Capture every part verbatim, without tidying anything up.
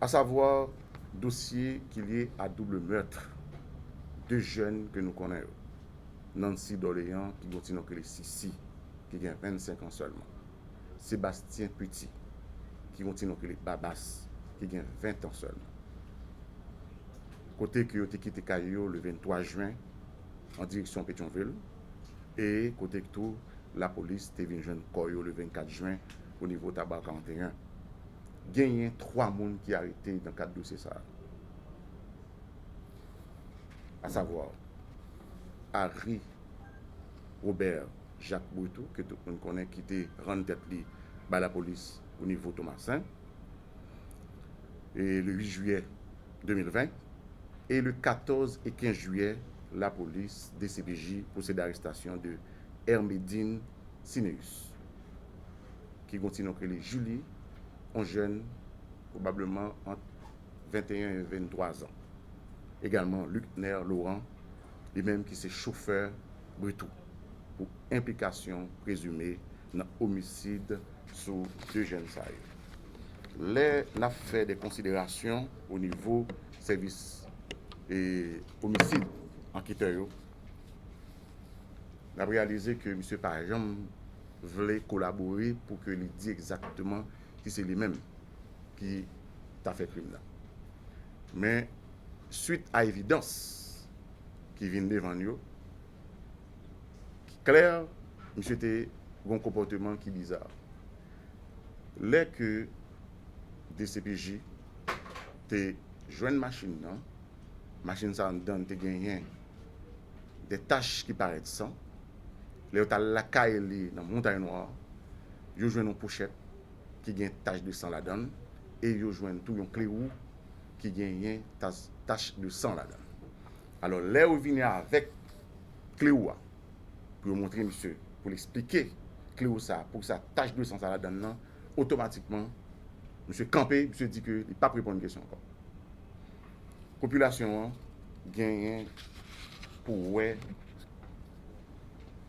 Asavwa, dosye ki lye a double meurtre de jèn ke nou konnen yo. Nancy Dorléan, ki gon ti non ki rele Sisi, ki gen vennsenk an sèlman. Sébastien Petit, ki gon ti non ki rele Babas, ki gen ven an sèlman. Kote ke yo te kite kay yo le venntwa jen an direksyon Petyonvil, e kote tou lapolis te vin jwenn kò yo le vennkat jen o nivo Taba karanteyen. Genyen twa moun ki arete nan kad dosye sa a. Asavwa, Harry Robert Jacques Bretoux, ke tout moun konnen, ki te rann tèt li bay lapolis o nivo Tomasen, e le uit jiyè de mil ven, e le katòz e kenz jiyè, lapolis, D C P J, pwosede arestasyon de Hermedine Cinéus, ki gon ti non ki rele Julie, yon jèn pwobableman ant venteyen e venntwa zan. Egalman, Luckner Laurent, li menm ki se chofè Bretoux, pou enplikasyon prezime nan omisid sou de jèn sa yo. Lè n ap fè de konsiderasyon o nivo sèvis e omisid, anketè yo, n ap reyalize ke misye pa janm vle kolabore pou ke li di egzakteman si se li menm ki ta fè krim nan. Men, swit a evidans ki vin devan n yo, ki klè, misye te gon konpòteman ki biza. Lè ke D C P J te jwenn machin nan, machin sa anndan te genyen de tach ki parèt san. Lè yo t al lakay li nan Montay Nwa, yo jwenn yon pochèt ki gen tach de san ladan l, e yo jwenn tou yon kle wou ki genyen tach, tach de san ladan l. Alò, lè yo vini avèk kle wou a, pou yo montre misye, pou l eksplike kle wou sa, pou sa tach de san sa ladan l nan, otomatikman, misye kanpe, misye di ke li p ap reponn kesyon ankò. Popilasyon an genyen pou wè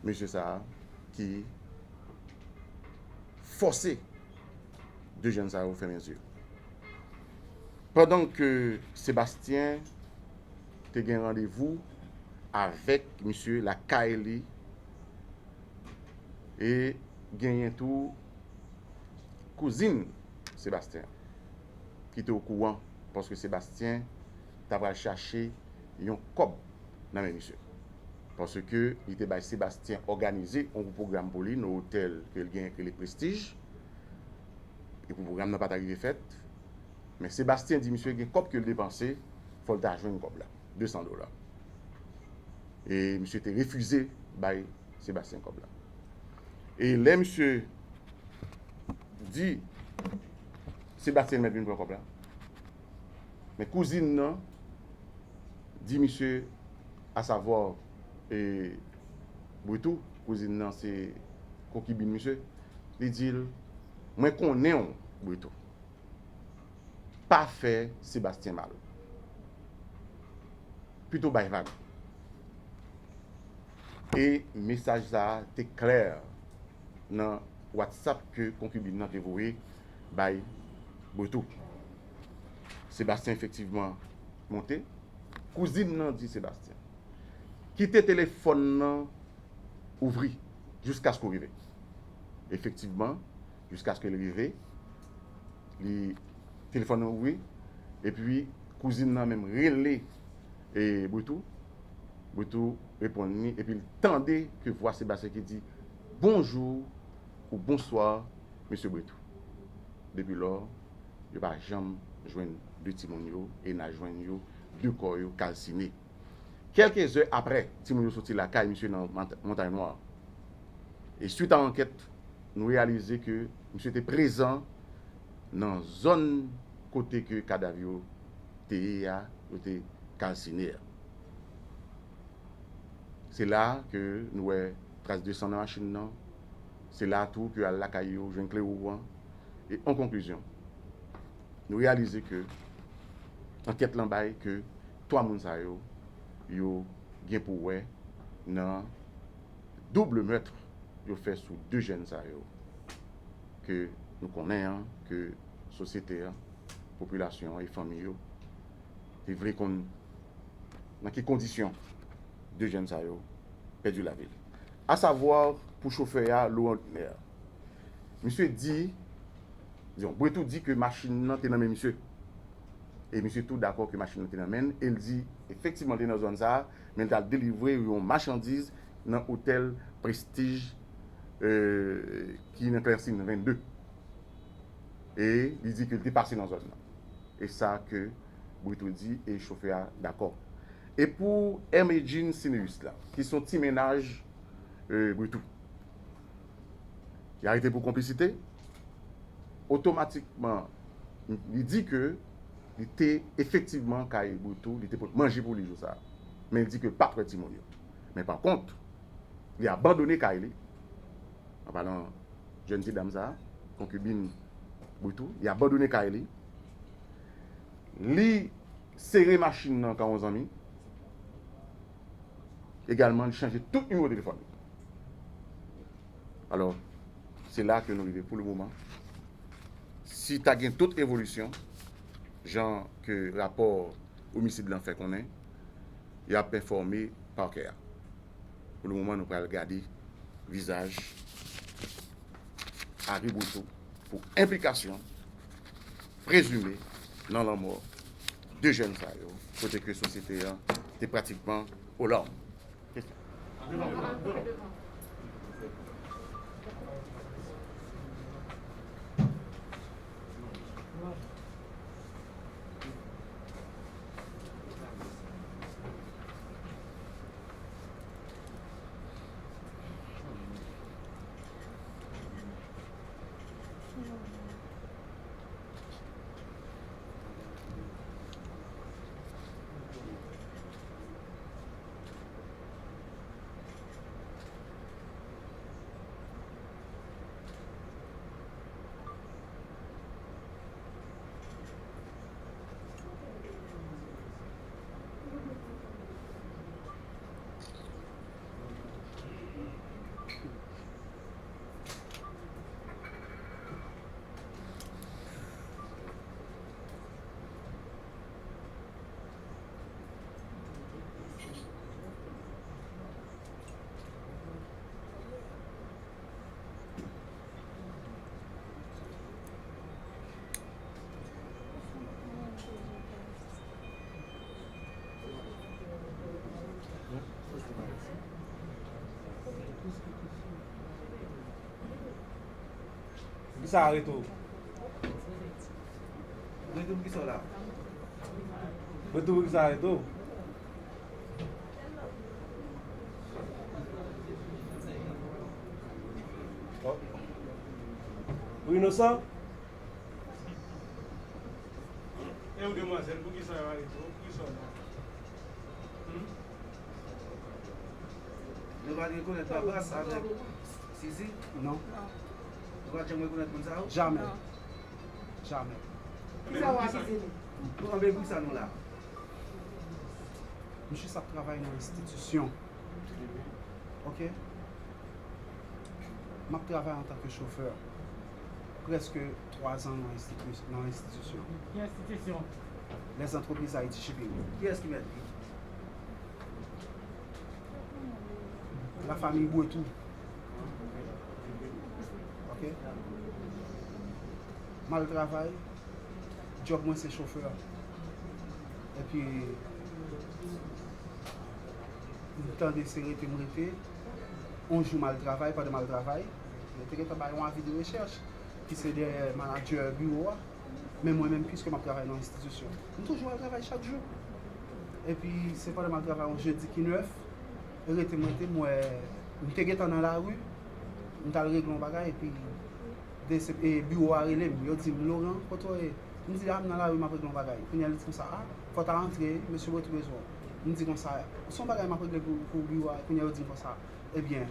mesye sa a ki fòse de jèn sa yo fèmen zye. Pandan ke Sebastyen te gen randevou avèk misye lakay li, e genyen tou kouzin Sebastyen ki te okouran, paske Sebastyen ta pral chache yon kòb nan men misye. Paske li te bay Sebastyen òganize yon pwogram pou li nan otèl ke l genyen ki rele Prestige. Epi pwogram nan pa ta rive fèt. Men Sebastyen di misye gen kòb ke l depanse, fò l ta jwenn kòb la, de san dola. E misye te refize bay Sebastyen kòb la. E lè misye di Sebastyen mèt vin pran kòb la, men kouzin nan di misye, asavwa, e, Bretoux, kouzin nan se konkibin misye, li di l, mwen konnen w, Bretoux. Pa fè Sebastyen mal. Pito bay vag. E mesaj sa a te klè nan WhatsApp ke konkibin nan te voye bay Bretoux. Sebastyen efektivman monte. Kouzin nan di Sebastyen, kite telefòn nan ouvri jiskaske w rive. Efektivman, jiskaske l rive, li, telefòn nan ouvri, epi kouzin nan menm rele, e, Bretoux. Bretoux reponn li, epi l tande ke vwa Sebastyen ki di, bonjou ou bonswa, mesye Bretoux. Depi lò, yo pa janm jwenn de timoun yo, e n a jwenn yo, de kò yo kalsine. Kèlke zè aprè, timoun yo soti lakay misye nan Mont-, Montay Nwa. E swit a ankèt, nou reyalize ke misye te prezan nan zòn kote ke kadav yo te ye a, yo te kalsine a. Se la ke nou wè tras de san nan machin nan. Se la tou ke al lakay yo, jwenn kle wou an. E an konklizyon, nou reyalize ke ankèt lan bay ke twa moun sa yo, yo gen pou wè nan double meurtre yo fè sou de jèn sa yo, ke nou konnen an, ke sosyete an Popilasyon an e fanmi yo te vle konn nan ki kondisyon de jèn sa yo pèdi lavi l. Asavwa, pou chofè a, Laurent Lutner, misye di, dizon, Bretou di ke machin nan te nan men misye. E misye tou dakò ke machin nan te nan men l, e l di, efektivman, l te nan zòn sa a, men l t al delivre yon machandiz nan otèl Prestige, euh, ki nan Klèsin vennde. E li di ke l te pase nan zòn nan. E sa ke Bretou di e chofè a dakò. E pou Hermedjine Cineus la, ki se yon ti mennaj, euh, Bretou, li arete pou konplisite, otomatikman, li di ke li te efektivman kay Bretou, li te pot manje pou li jou sa a. Men li di ke l pa t wè timoun yo. Men pa kont, li abandone kay li, an palan jèn ti dam sa a, konkibin Bretou, li abandone kay li, li sere machin nan kan yon zanmi, egalman, li chanje tout nimewo telefòn li. Alò, se la ke nou rive pou le moman. Si ta gen tout evolisyon, jan ke rapò omisid lan fè konnen, y ap enfòme pakè a. Pou le moman, nou pral gade vizaj Harry Bretou pou enplikasyon prezime nan lanmò de jèn sa yo, kote ke sosyete an te pratikman o lawm. Kisa Reto? Reto, kisa w la? Reto, kisa Reto? Ou inosan? E ou demwazèl, poukisa yo arete w? Poukisa w la? Hmm? Nou pa t rekonèt Babas avèk Sisi? Non. Nou pa t janm rekonèt moun sa yo? Jamè. Non. Jamè. Poukisa w akize nou? Anben poukisa nou la? M jis ap travay nan enstitisyon. Ok? M ap travay antanke chofè prèske twa zan nan enstiti-, nan enstitisyon. Ki enstitisyon? Les Entreprises Haïti Shipping. Kiyès ki mèt li? Lafanmi Bretou. Ok? M al travay. Djòb mwen se chofè. Epi, m tande se rete m rete. On jou m al travay, pandan m al travay, yo te gentan bay yon avi de rechèch ki se dèyè manadjè biwo a. Men mwen menm, piske m ap travay nan enstitisyon, m toujou al travay chak jou. Epi, se pandan m al travay yon jedi ki nèf, e rete m rete, m wè, m te gentan nan lari, m t al regle yon bagay, epi de se, e, biwo a rele m, yo di m, "Laurent, kote w ye?" M di, "A, m nan lari, m ap regle yon bagay." Kounye a, li di konsa, "A, fò w ta antre, mesye Bretou bezwen w." M di konsa, "Se yon bagay m ap regle pou, pou biwo a." Kounye a, yo di m konsa, "Ebyen,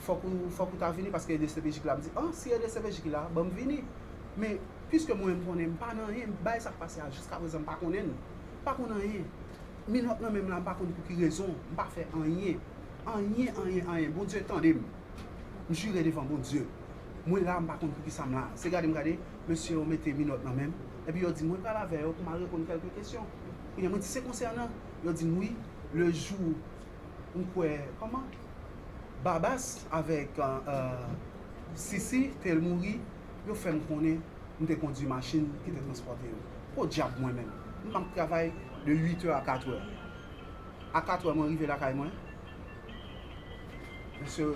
fòk ou, fòk ou ta vini, paske e de se pe je ki la." M di, "A, si e de se pe je ki la, ban m vini." Men, piske mwen, m konnen m pa nan anyen, bagay sa k pase a, jiskaprezan, m pa konnen l. M pa konn anyen. Minòt nan men m la, m pa konn pou ki rezon, m pa fè anyen. Anyen, anyen, anyen. Bondye tande m. M jire devan Bondye. Mwen la, m pa konn pou ki sa m la. Se gade m gade, mesye yo mete minòt nan men m. Epi yo di m, mwen pral avè yo pou m al reponn kèlke kesyon. Kounye a, mwen di, se konsènan? Yo di m, wi, le jou, m kwè, kòman? Babas avèk, euh, euh, Sisi, te l mouri, yo fè m konnen m te kondui machin ki te transpòte yo. Podyab mwen menm. M ap travay de uit è a kat è. A kat è, mwen rive lakay mwen. Mesye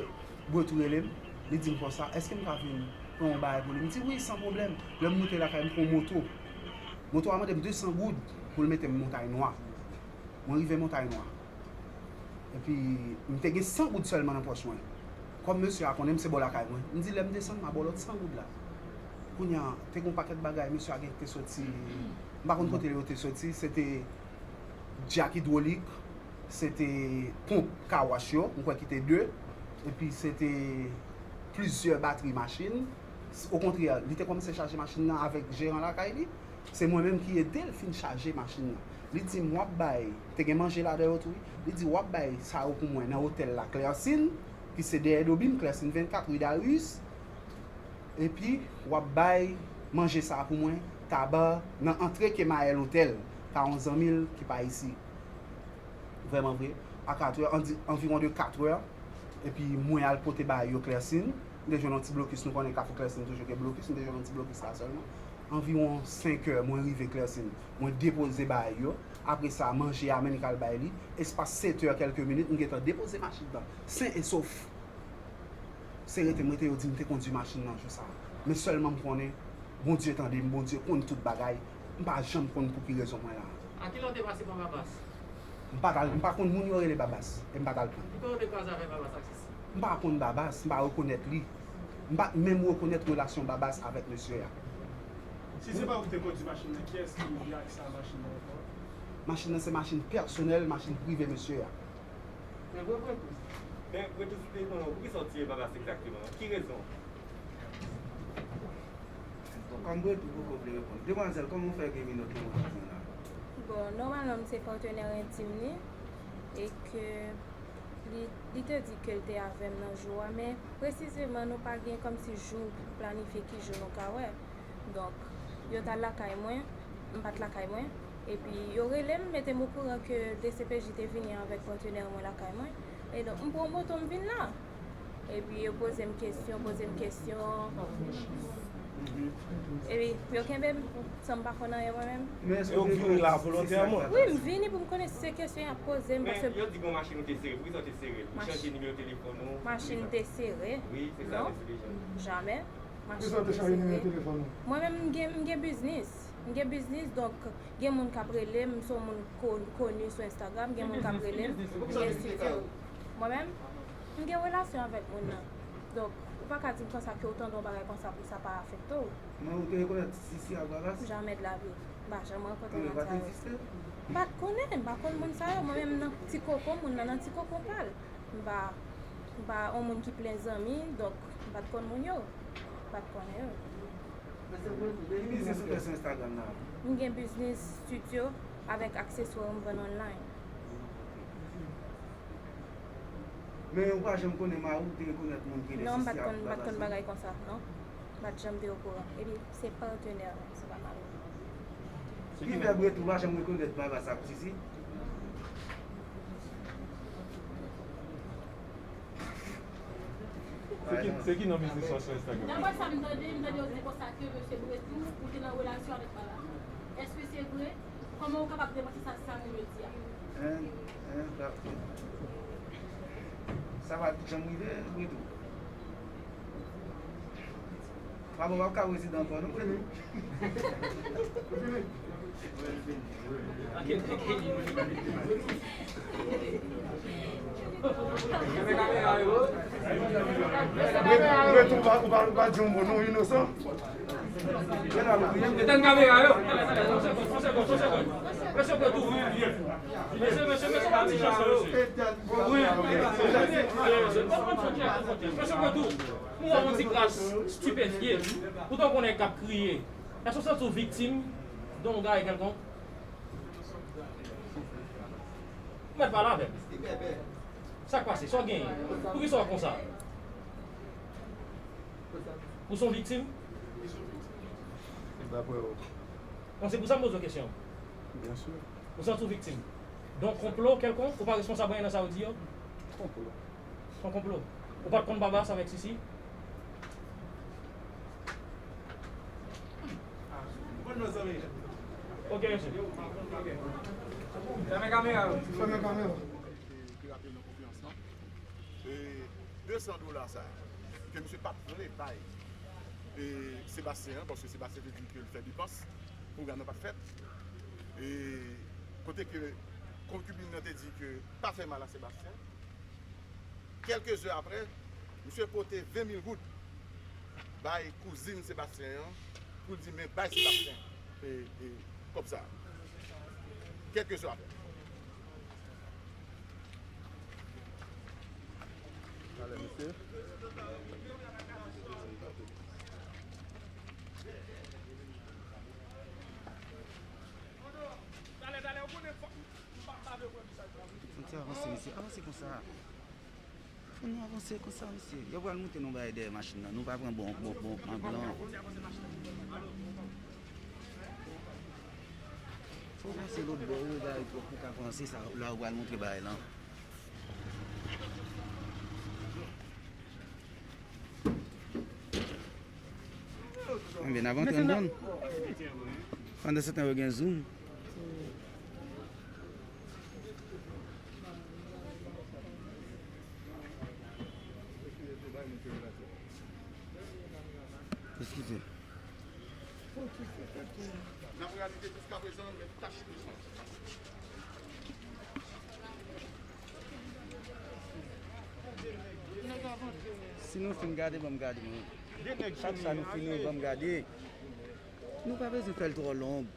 Bretou rele m, li di m konsa, èske m ka vin pran yon bagay pou li? M di, wi, san pwoblèm. Lè m moute lakay, m pran yon moto. Moto a mande m de san goud pou l mete m Montay Nwa. Mwen rive Montay Nwa. Epi, m te gen san goud sèlman nan pòch mwen. Kòm mesye a konnen m se bò lakay mwen, m di, lè m desann, m a ba w lòt san goud la. Kounye a, te gen yon pakèt bagay, mesye a gen te soti, m pa konn kote yo te soti, se te djak idwolik, se te ponp kawach yo, m kwè ki te de, epi se te plizyè batri machin. Okontrè, li te kòmanse chaje machin nan avèk jeran lakay li. Se mwen menm ki ede l fin chaje machin nan. Li di m, w ap bay, te gen manje ladan yo tou, wi. Li di, w ap bay sa yo pou mwen nan otèl la, Klèsin, ki se dèyè do bim, Klèsin vennkat, ri Darius. Epi, w ap bay manje sa a pou mwen, Taba, nan antre Kemayèl Otèl, ka yon zanmi l ki pa isi. Vrèman vre, a kat è, an di-, anviwon de kat è, epi mwen al pote bagay yo Klèsin. M te jwenn yon ti blokis, nou konnen Kafou Klèsin toujou gen blokis, m te jwenn yon ti blokis la sèlman. Anviwon senk è, mwen rive Klèsin. Mwen depoze bagay yo. Apre sa, manje a, men li k al bay li. Espas sèt è kèlke minit, m gentan depoze machin nan. Sen e sof. Se rete m rete yo di m te kondui machin nan jou sa a. Men sèlman m konnen, Bondye tande m, Bondye konn tout bagay. M pa janm konn pou ki rezon mwen la. A kilè w te pase pran Babas? M pa t al, m pa konn moun yo rele Babas, e m pa t al pran. Poukisa w te kwaze avèk Babas ak Sisi? M pa konn Babas, m pa rekonèt li. M pa t menm rekonèt relasyon Babas avèk mesye a. Si se pa ou ki te kondui machin nan, kiyès ki gen aksè a machin nan ankò? Machin nan se machin pèsonèl, machin prive mesye a. Men vre, vre tou. Men vre tou, si te konnen, poukisa w tiye Babas egzakteman? Ki rezon? Kòm Bretou poko vle reponn. Demwazèl, kòman w fè gen minòt lan w ap pran la? Bon, nòmalman, m se patnè entim li, e ke li, li te di ke l te avè m nan jou a, men presizeman, nou pa gen kòmsi jou planifye ki jou nou ka wè. Donk, yo t al lakay mwen, m pa t lakay mwen. Epi, yo rele m, mete m okouran ke D C P J te vini avèk patnè mwen lakay mwen. E donk, m pran moto, m vin la. Epi, yo poze m kesyon, poze m kesyon. Epi, yo kenbe m, san m pa konn anyen mwen menm. Men èske yo vini la volontèman? Wi, m vini pou m konnen si se kesyon y ap poze m, paske... Men yo di gon machin ou te sere, poukisa w te sere l? Ou chanje nimewo telefòn ou? Machin te sere? Wi, se sa, non, mesye deja. Jamè. Machin te sere. Mwen menm, m gen, m gen biznis. M gen biznis, donk, gen moun k ap rele m, m se yon moun ko-, koni sou Instagram, gen moun k ap rele m, m gen estidyo. Mwen menm, m gen relasyon avèk moun nan. Donk, ou pa ka di m konsa ke w tande yon bagay konsa pou sa pa afekte w. Men ou te rekonèt Sisi ak Babas? Jamè de la vi. M pa janm rankontre moun sa yo. Yo pa t egziste? M pa t konnen, m pa konn moun sa yo. Mwen menm, nan ti koko moun nan, nan ti koko pa l. M pa, m pa yon moun ki plen zanmi, donk m pa t konn moun yo. M pa t konnen yo. Ki biznis ou fè sou Instagram la? M gen biznis estidyo avèk akseswa m vann online. Men ou pa janm konnen mari w te rekonèt moun ki rele Sisi ak Babas? Non, m pa t konn, m pa t konn bagay konsa, non. M pa t janm te okouran. Epi, se patnè, se pa mari m. Ki fè Bretou pa janm rekonèt Babas ak Sisi? Se ki, se ki non biznis ou sou Instagram? Daprè sa m tande, m tande yo di konsa ke mesye Bretou, ou te nan relasyon avèk Babas. Èske se vre? Kòman ou kapab demanti sa, sa moun yo di a? Hein? Hein? Sa, sa pa t janm rive, Bretou. Papa, w ap ka prezidan ankò, non? Fini. Fini. Mwen tou, ou pa, ou pa, ou pa di yon mo, non, inosan. Etann kamera yo. Mesye, mesye, mesye, pa ti jan sa, mesye. Wi, wi, wi. Mesye Bretou, m wè yon ti kras estipefye. Poutan w konnen k ap kriye. Èske w santi w viktim de yon bagay kèlkonk? Ou mèt pale avè m. Sa k pase? Sa w genyen? Poukisa w konsa? Ou se yon viktim? Daprè w. Se pou sa m poze w kesyon. Byen si. Ou santi w viktim? Donk, konplo kèlkonk, ou pa responsab anyen nan sa yo di yo? Konplo. Se yon konplo. Ou pa t konn Babas avèk Sisi? Ok, mesye. Fèmen kamera yo. Fèmen kamera. Te, te rape nan konferans lan. E de san dola sa ke misye pa t vle bay e Sebastien an, paske Sebastien te di ke l fè depans, pwogram nan pa t fèt. E kote ke konkibin nan te di ke pa fè mal a Sebastien. Kèlke zè apre, misye pote ven mil goud bay kouzin Sebastien an pou l di, men bay Sebastien e, e kòb sa a. Kèlke zè apre. Talè, mesye. Fò n ti avanse, mesye. Avanse konsa. Fò nou avanse konsa, mesye. Yo pral moute nou bagay dèyè machin nan. Nou pa pran bon, bon, bon, an blan. Fò w pase lòt bò, wi, bagay pou, pou ka avanse sa. La, yo pral montre bagay lan. Anben, n ap antre anndan. Pandan se tan, yo gen zoom. Eskize. N ap reyalize jiskaprezan, men tach de san. Si nou fin gade, ban m gade, mwen. Chak sa nou fini, ban m gade. Nou pa bezwen fè l twò long.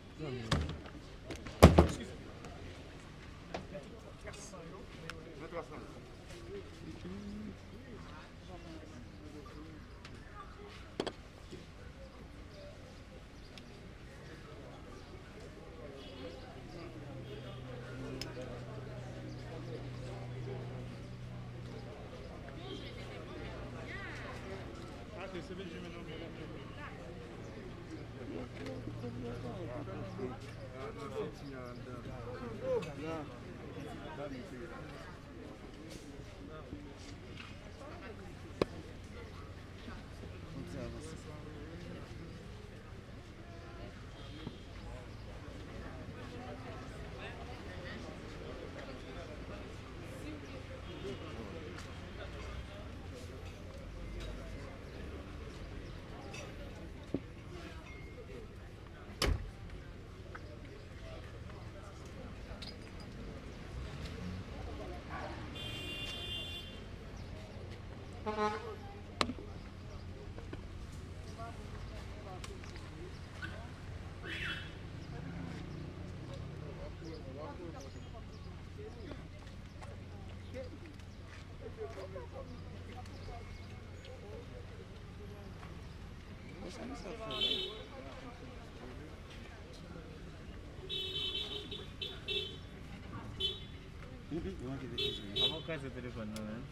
Avan w kraze telefòn nan, men.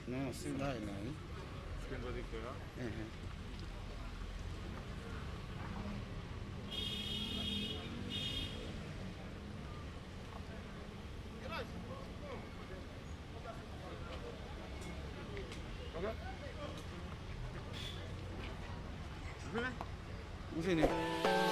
Non, se bagay la, wi. Screen protector a? Enhen. Ok. Vini. Vini.